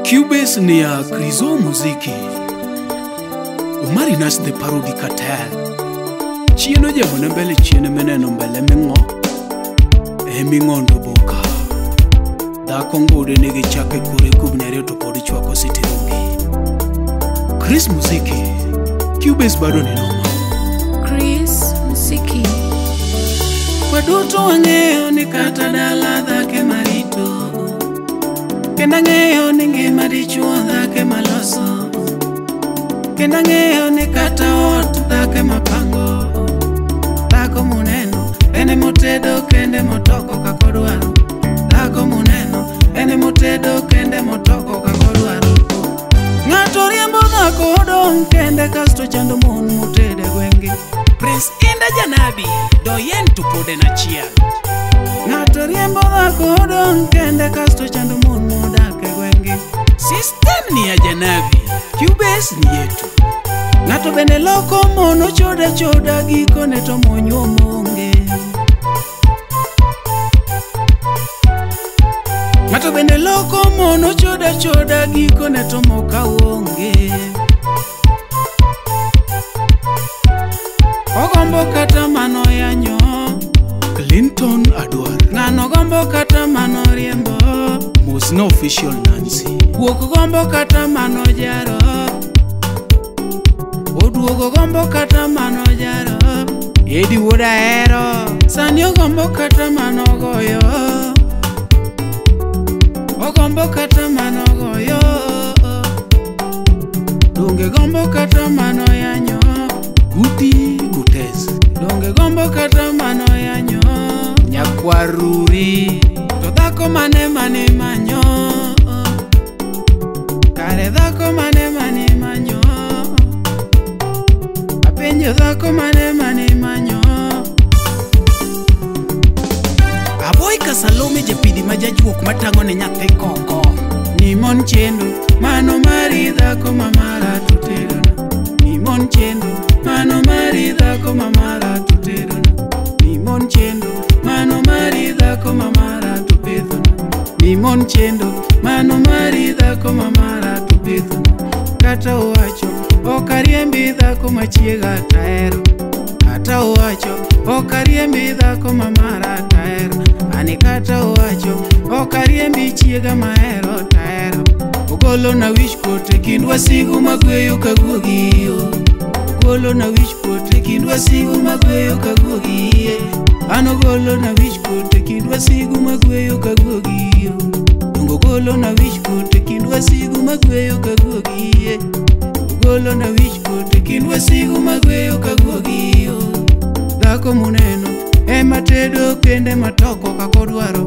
Cubase ni ya Krizo Muziki. Omari Nash the Parody Cartel. Chieno jamone mbele chiene meneno mbele ming'o. E ming'ondo boka. Dhako ngude nigi chake kure kubnere to pod ichwako sitirungi. Chris Muziki. Cubase bado ni noma. Chris Muziki. Waduto wang'eyo ni kata dala dhake marito. Kendo ang'eyo ni ngima dichuo dhake maloso. Kendo ang'eyo ni kata ot dhake mapango. Dhako muneno ene motedo kende motoko kaka odwaro. Dhako muneno ene motedo kende motoko kaka odwaro. Ng'ato riembo dhako odong' kende kasto chando mon motede gwenge. Prince Inda Janabi doyen to pod en achiel. Ng'ato riembo dhako odong' kende kasto chando mon modak e gwenge. System ni ya Janabi, Cubase ni yetu. Ng'ato bende loko mon ochoda choda gikone to monyuomo onge. Ng'ato bende loko mon ochoda choda gikone to moka onge. Ogombo kata mano yanyo Clinton Adwar. Ng'ano gombo kata mano riembo Mosna official Nancy. Guok gombo kata mano jaro. Oduogo gombo kata mano jaro. Edi wuod ahero sani ogombo kata mano goyo. Ogombo kata mano goyo. Donge gombo kata mano yanyo Guti Gutez. Donge gombo kata mano yanyo Nyakwaruri. To dhako mane mane manyo. Kare dhako mane mane manyo. Apenjo dhako mane mane manyo. Aboy ka Salome japidi ma jajuok matang'o ne nyathi koko. Ni mon chendo mano mari dhako mamara to tedona. Ni mon chendo mano mari dhako mamara to tedona. Ni mon chendo mano mari dhako mamara to pithona. Ni mon chendo mano mari dhako mamara to pithona. Kata owacho ok ariembi dhako machiega tahero. Kata owacho ok ariembi dhako mamara tahero. Ani kata owacho ok ariembi chiega mahero tahero. Ogolo na wich kuot e kind wasigu magweyo ka guogi. Ogolo na wich kuot e kind wasigu magweyo ka guogi. An ogolo na wich kuot e kind wasigu magweyo ka guogi. Dongo ogolo na wich kuot e kind wasigu magweyo ka guogi. Ogolo na wich kuot e kind wasigu magweyo ka guogi. Dhako muneno ema tedo kende matoko kaka odwaro.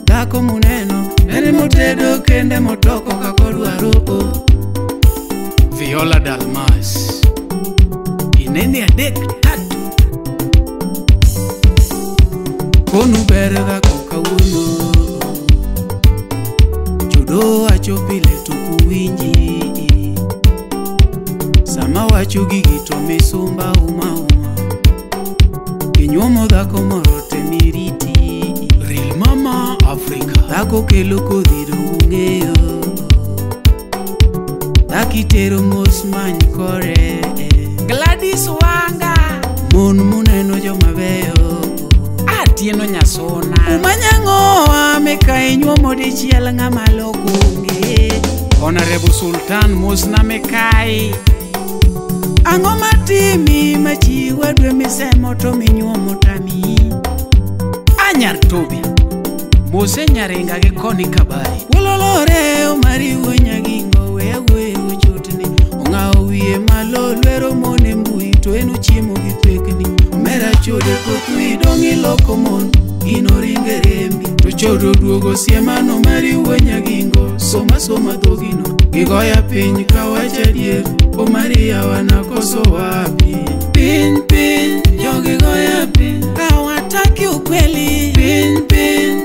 Dhako muneno ene motedo kende motoko kaka odwaro. Viola Dalmas. Inene adek tatu. Konu ber dhako kawuono. Chudo wacho pile to ok uwinji. Sama wacho gigi to misumba uma uma. Kinyuomo dhako moro te miriti. Real Mama Africa. Dhako kelo kodhi dong ung'eyo. Dhako itero mos many kore. Gladys Wanga. Mon muneno joma beyo. Atieno Nyasona. Umanyang'owa meka inyuomo dichiel ng'ama loko onge. Honorable Sultan Mosna Mekai. Ang'o matimi machi wadwe misemo to minyuomo tami. Anyar Tobi. Mose Nyaringa gi koni Kabari. Wololore Omari wuo Nyagingo we awuoyo chotni. Ong'awo wiye malo lwero mon e mbui to en ochiemo gi pekni. Omera chode koth wi dong' iloko mon gino ringe rembi. To chodo duogo siemano mari wuo Nyagingo soma soma dhogino. Gigoya piny kawacho adier Omari yawa nakoso wapi. Piny piny jogi goya piny hawataki ukweli. Piny piny